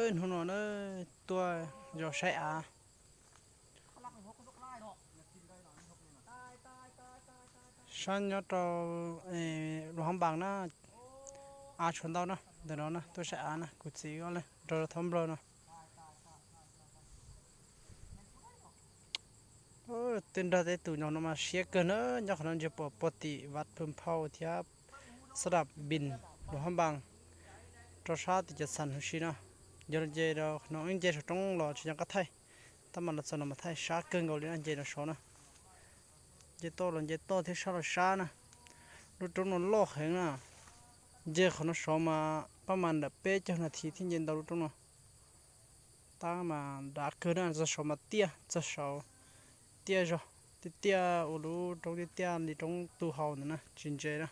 Hnub no na, tuaj yos saib av. Sab nyob rau Luas Hab Npas na, av tshuav ntau na, ntawm no na, tuaj saib av na, kuv txiv ob leeg nrog rau thab nplog no. Tej nrog tej tus no mas siab kawg na, nyob qhov no ntsia pom puag tim Vaj Phu Phau thiab Xab Dam Npis, Luas Hab Npas, rau sab tim Cam Xas huv si na. Yog los nce no nce saum roob los tsis nco qab thaij, tab mas los txog no mas thaij sab kawg nkaus li na, nce los saud na. Nce toj los nce toj thiab sab los sab na. Lub roob no loj heev na. Nce qhov no saud mas pab mas nram peb caug nas this thiaj nce ntau lub roob no. Tab mas dav kawg na, txog saud mas tiaj, txog saud tiaj zog, tiaj tiaj ua lub roob tiaj tiaj li roob tu hau ntawd na, tsis ntse na.